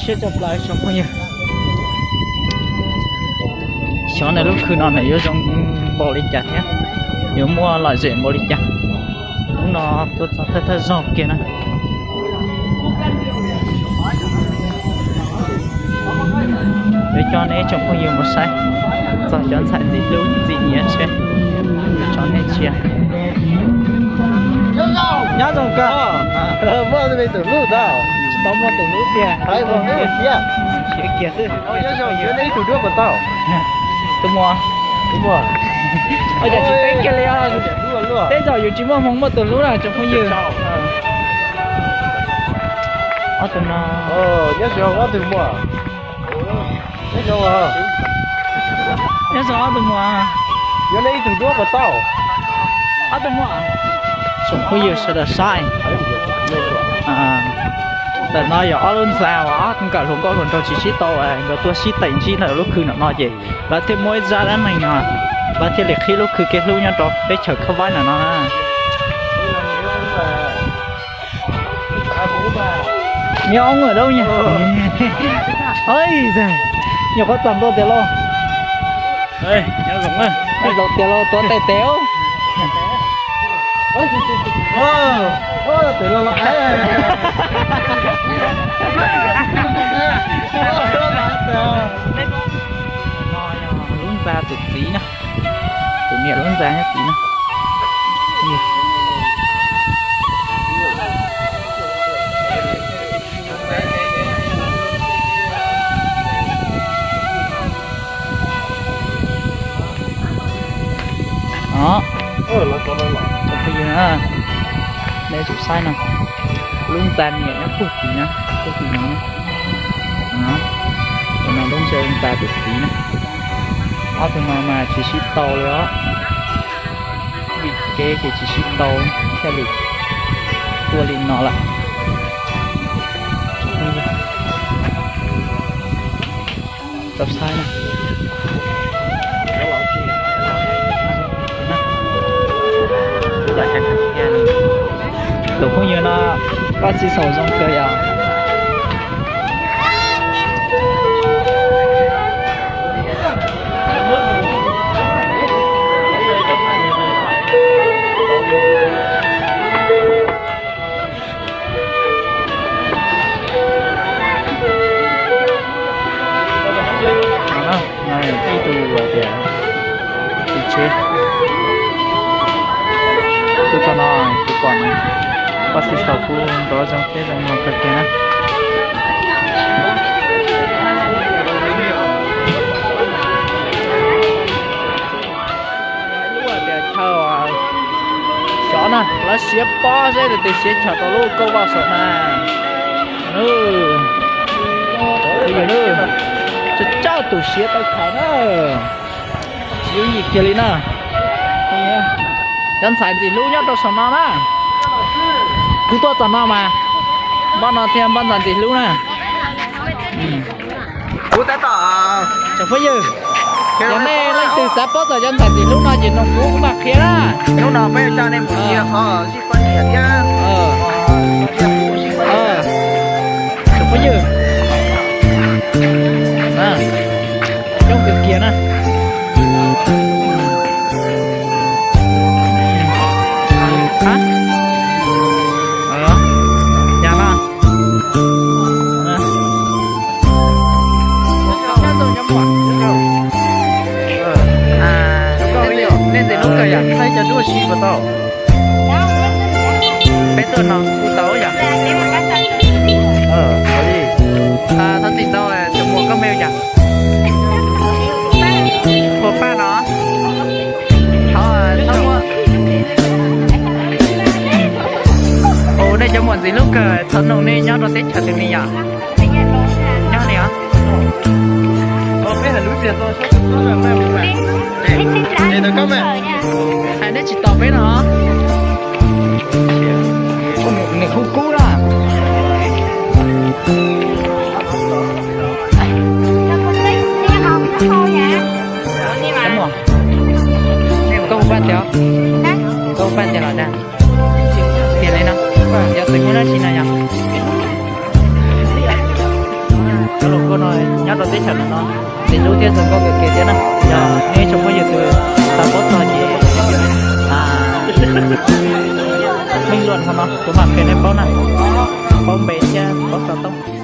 Siab tshaj plaws tsoom phooj ywg. Xyov nws lub khw no nws yuav zoo npaum li cas thiab, yuav muaj lom zem npaum li cas. Hnub no tuaj txog thawj thawj zaug kiag na. Yuav coj nej tsoom phooj ywg mus saib txog cov ntxhais ntxim hlub ntxim nyiam seb tso nej ntsia. Nyob zoo kawg. Muaj tus hlub tau. Tsis tau muaj tus hlub tiag. Siab kiag xwb. Tus muam. Ua cas tsis peb kiag li os. Tej zaum yus tsis muaj hmoo muaj tus hlub na tsoom phooj ywg. Ob tug no. Nyob zoo ob tug muam. Ob tug muam. Tsoom phooj ywg sawv daws saib. Ntawm no yog ob lub ntxa uas ob nkawm hluas nkauj hluas nraug tsis sib tau, nkawd tuaj sib teem ntsib ntawm lub khw ntawm no ces lawv thiaj muaj ib zaj dab neeg no, lawv thiaj li qhib lub khw kev hlub nyob rau teb chaws Khab Vaib ntawm no na. Nyob ob ua dab nyab. Nyuam qhuav txog ntua tiag lauj. Zoo tiag lauj, tuav tes tes. Lub ntxa tus txiv na. Tus niam lub ntxa nyob tid na. Os, phooj ywg na, nej tsum saib no, lub ntxa niam nyob puag tid na, puag tid no. Tus no lub ntxa tus txiv na. Ob tug no mas tsis sib tau li os. Vim kev ces tsis sib tau thiaj li tuaj li no lawm. Tau saib na. Tus phooj ywg no, koj txiv xaus zoo kawg yom. Ib tug tias tsis tsheb, tuaj txog no kuv pom nws, koj txiv xaus kuj nrov zoo thiab zoo mloog kawg kiag na. Lub tias chaw xyov na, lawv siav pob seb tus twg siav chawm tau lub kauj voj saum na. Tsawg tsawg tus siav tau chawm na. Tsis yooj yim kiag li na. Cov ntxhais ntxim hlub nyob rau saum no na. Kuv tuaj txog no mas npaj no thiaj npaj ntxhais ntxim hlub na. Kuv tab tom, tsoom phooj ywg, yog nej leej twg xav paub txog cov ntxhais ntxim hlub no ces nug kuv, kuv mam qhia na. Hnub no peb coj nej mus ua qhov zij poj niam thiab. Tsoom phooj ywg, coob kawg kiag na. Yog no. Nej ntxim hlub kawg yom? Peb tuaj no kuj tau yom? Thov txim ntau, tus muam koj npe hu cas? Hu Paj no. Thov txhob muab. Ua nej cov muam ntxim hlub kawg, thov noog nej nyob rau teb chaws twg li yom? Nyob li os. Hais nej tsis tos peb no. Nws kub kub na. Koj hu Paj tiag, koj hu Paj tiag los dag. Tiag li no, yog xwm kub dab tsi no yog? Nyob rau teb chaws no, txiv hlub thiab zoo nkauj kawg kiag thiab na. Yog nej tsoom phooj ywg twg xav paub txog ces meej luam hauv no kuv mam qhia nej paub na, paub npe thiab paub xov tooj.